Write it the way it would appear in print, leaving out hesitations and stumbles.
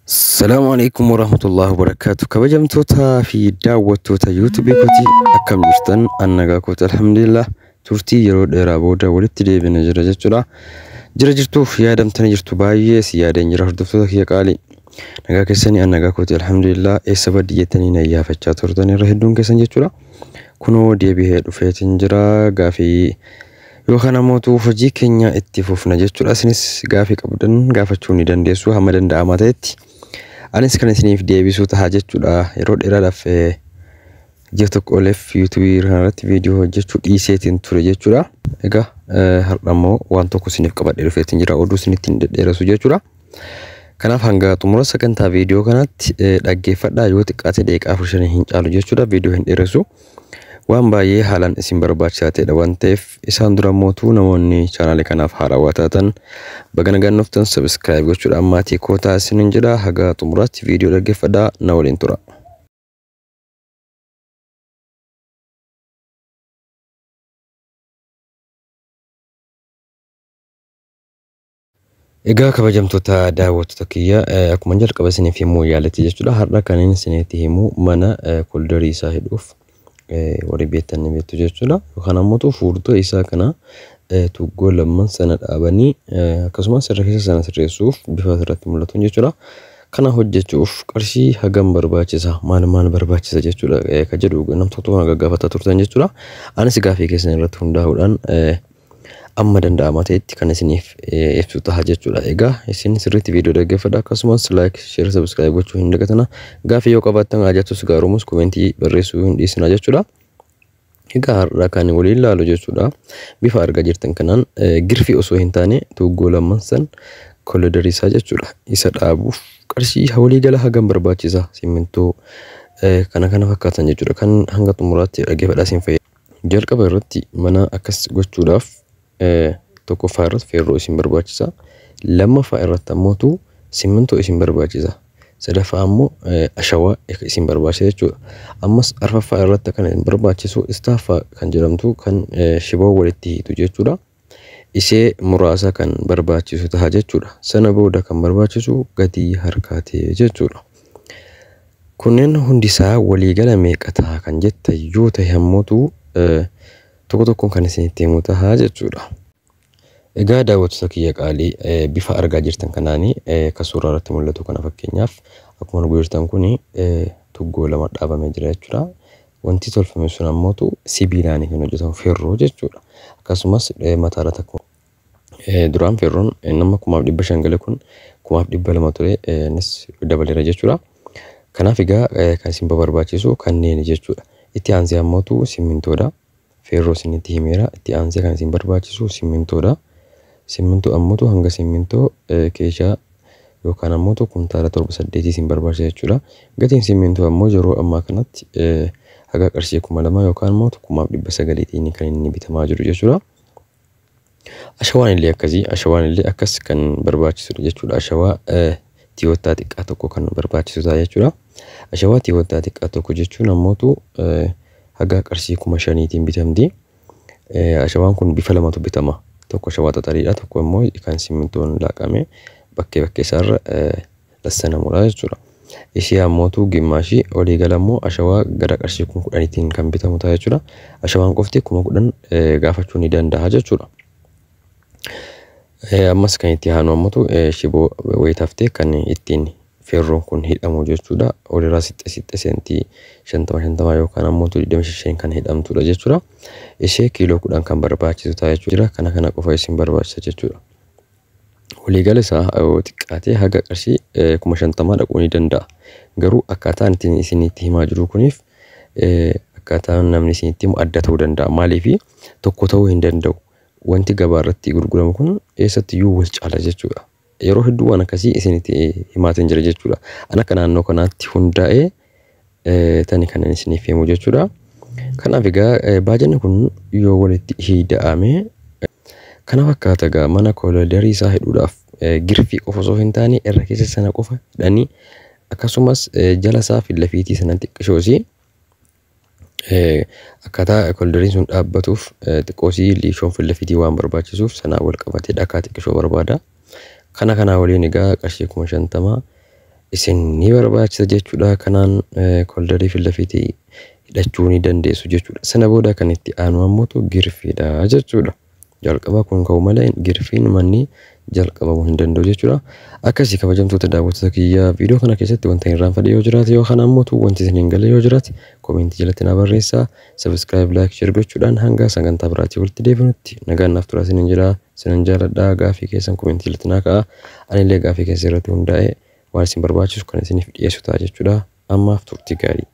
Salaamu alaikum warahmatullahi wabarakatuh. Kabajamtootaa fi daawwattoota yuutuubii kootii akkam jirtan? An nagaa kooti, alhamdulillah. Turtii yeroo dheeraa booda walitti deebina jira jechuudha. Jira jirtuuf yaadamtanii jirtu, baay'ee si yaadeen jira, hordoftoota kiyya qaalii. Nagaa keessanii? An nagaa kooti, alhamdulillah. Eessa baddi jettanii na iyyaafachaa turtan irra hedduun keessan jechuudha. Kunoo deebi'ee dhufeetiin jira, gaafii yookaan ammoo hojii keenya itti fufna jechuudha. Isinis gaafii qabdan gaafachuu ni dandeessu hamma danda'amaa ta'etti. Anis kan isiniif deebisuu ta'a jechuudha. Yeroo dheeraadhaaf, ji'a tokko oliif yuutuubii kanarratti viidiyoo hojjechuu dhiiseetiin ture jechuudha. Egaa har'a immoo waan tokko isiniif qabadhee dhufeetiin jira, oduu isinitti hin dhedheeressu jechuudha. Kanaaf hanga xumura sagantaa viidiyoo kanaatti dhaggeeffadhaa, yoo xiqqaate daqiiqaa 4 hin caalu jechuudha, viidiyoo hin dheeressu. Waan baay'ee haalaan isin barbaachisaa ta'edha waan ta'eef, isaan dura mootuu namoonni chaanaalii kanaaf haarawaa taatan baga nagaan dhuftan, subscribe gochuudhaan maatii kootaa isinin jedha. Haga xumuraatti viidiyoo dhaggeeffadhaa, na waliin tura. Egaa kabajamtoota daawwattoota kiyya, akkuma jalqaba isiniif himuu yaaletti jechuudha. Har'a kan inni isinitti himu mana koliidarii isaa hidhuuf, warri beektan ni beektu jechuudha. Yookaan ammoo fuuldura isaa kana tuggoo lamman sana dhaabanii akkasumas irra keessa sana sirreessuuf bifa asirratti mul'atuun jechuudha. Kana hojjechuuf qarshii hagam barbaachisa, maal maal barbaachisa jechuudha ka jedhu nam tokko tokko gaggaafataa turtan jechuudha. Anis gaafii keessan irratti hundaa'uudhaan amma danda'amaa ta'etti kan isiniif ibsu ta'a jechuudha. Egaa isin sirriitti viidiyoo dhaggeeffadha, akkasumas like, share, subscribe gochuu hin dagatina. Gaafii yoo qabaattan, ajatus gaarumus komentii barreessuu hin dhiisina jechuudha. Egaa har'a kan waliin ilaalu jechuudha. Bifa argaa jirtan kanaan girfii osoo hin taane tuuggoo lamman san koliidarii isaa jechuudha. Isa dhaabuuf qarshii waliigala hagam barbaachisa, simmintoo kana kana fakkaatan jechuudha. Kan hanga xumuraatti dhaggeeffadhaa, isin fayyada. Jalqaba irratti mana akkas gochuudhaaf tokkoffaa irratti feerroo isin barbaachisa. Lammaffaa irratti ammoo simmintoo isin barbaachisa. Sadaffaa ammoo ashawaa isin barbaachisa jechuudha. Ammas arfaffaa irratti kan isin barbaachisu istaaffaa kan jedhamtu, kan shiboo walitti hiitu jechuudha. Ishee muraasa kan barbaachisu ta'a jechuudha. Sana booda kan barbaachisu gatii harkaatee jechuudha. Kunneen hundisaa waliigala meeqa ta'a kan jette yoo ta'e ammootu tokko tokkoon kan isinitti himu ta'a jechuudha. Egaa daawwattoota kiyya qaalii, bifa argaa jirtan kanaanii kan suuraa irratti mul'atu kana, fakkeenyaaf akkuma arguu jirtan kuni tuggoo lama dhaabamee jira jechuudha. Wanti tolfame sun ammootu sibiilaan kan hojjetamu feerroo jechuudha. Akkasumas mataa irratti akkuma duraan feerroon nama 1500 gale, kun 1200 ture, innis dabaleera jechuudha. Kanaaf egaa kan isin barbaachisu kanneen jechuudha. Itti aansee ammootu simmintoodha. Feerroo isinitti himeera. Itti aansee kan isin barbaachisu simmintoodha. Simmintoo ammootu hanga simmintoo keeshaa yookaan ammoo kuntaala 7 8 isin barbaachisa jechuudha. Gatiin simmintoo ammoo yeroo ammaa kanatti haga qarshii 2000 yookaan immoo 1900tiin kan inni bitamaa jiru jechuudha. Ashawaan illee akkasii, ashawaan illee akkas kan barbaachisudha jechuudha. Ashawaa tiyoottaa xiqqaa tokko kan barbaachisu ta'a jechuudha. Ashawaa tiyoottaa xiqqaa tokko jechuun ammootu haga qarshii 5000tiin bitamti. Ashawaan kun bifa lamatu bitama. Tokko ashawaa xaxariidha, tokko immoo kan simmintoon laaqame bakkee bakkee isaarra lassanamudha jechuudha. Ishee ammootu gimmaashii walii gala immoo ashawaa gara qarshii 10,000tiin kan bitamu ta'a jechuudha. Ashawaan qofti 10,000 gaafachuu ni danda'a jechuudha. Ammas kan itti aanu ammootu shiboo wayitaftee kan ittiin feerroon kun hidhamu jechuudha. Walirraa sixxe sixxe seentii 50 50 yookaan ammoo 25 kan hidhamtudha jechuudha. Ishee kiiloo 10 kan barbaachisu ta'a jechuudha. Kana kana qofa isin barbaachisa jechuudha. Waliigala isaa yoo xiqqaatee haga qarshii 50,000 dhaquu ni danda'a. Garuu akkaataan ittiin isinitti himaa jiru kuniif akkaataan namni isinitti himu adda ta'uu danda'a. Maaliif tokko ta'uu hin danda'u. Wanti gabaa irratti gurguramu kun eessattiyyuu wal caala jechuudha. Yeroo hedduu waan akkasii isinitti himaatiin jira jechuudha. An akka naannoo kanaatti hundaa'ee tani kan isiniif himu jechuudha. Kanaaf egaa baajanni kun yoo walitti hidhame kana fakkaata. Egaa mana koliidarii isaa hidhuudhaaf girfii qofa osoo hin taane irra keessa sana qofa hidhanii, akkasumas jala isaa fi lafiitii sana xiqqishoosii akkaataa koliidariin sun dhaabbatuuf xiqqoosii liishoon fi lafiitii waan barbaachisuuf sanaa wal qabatee dhakaa xiqqishoo barbaada. Kana kanaa waliin egaa qarshii 50,000 isin ni barbaachisa jechuudha. Kanaan kolidarii fi lafiitii hidhachuu ni dandeessu jechuudha. Sana booda kan itti aanu ammoo girfiidha jechuudha. Jalqaba kun ka'u malee girfiin manni jalqabamuu hin danda'u jechuudha. Akkasii kabajamtoota daawwattoota kiyyaa, viidiyoo kana keessatti wanta hin irraanfadhe yoo jiraate yookaan ammoo wanti isin hin galle yoo jiraate koomentii jalatti na barreessaa. Subscribe, like, share gochuudhaan hanga sagantaa biraatii walitti deebinutti nagaan naaf turaa isinin jira. Isinan jaaladha. Gaafii keessan koomentii jalatti naa ka'a. Anillee gaafii keessa irratti hundaa'ee waan isin barbaachisu kan isiniif dhiyeessu ta'a jechuudha. Ammaaf turtii gaarii.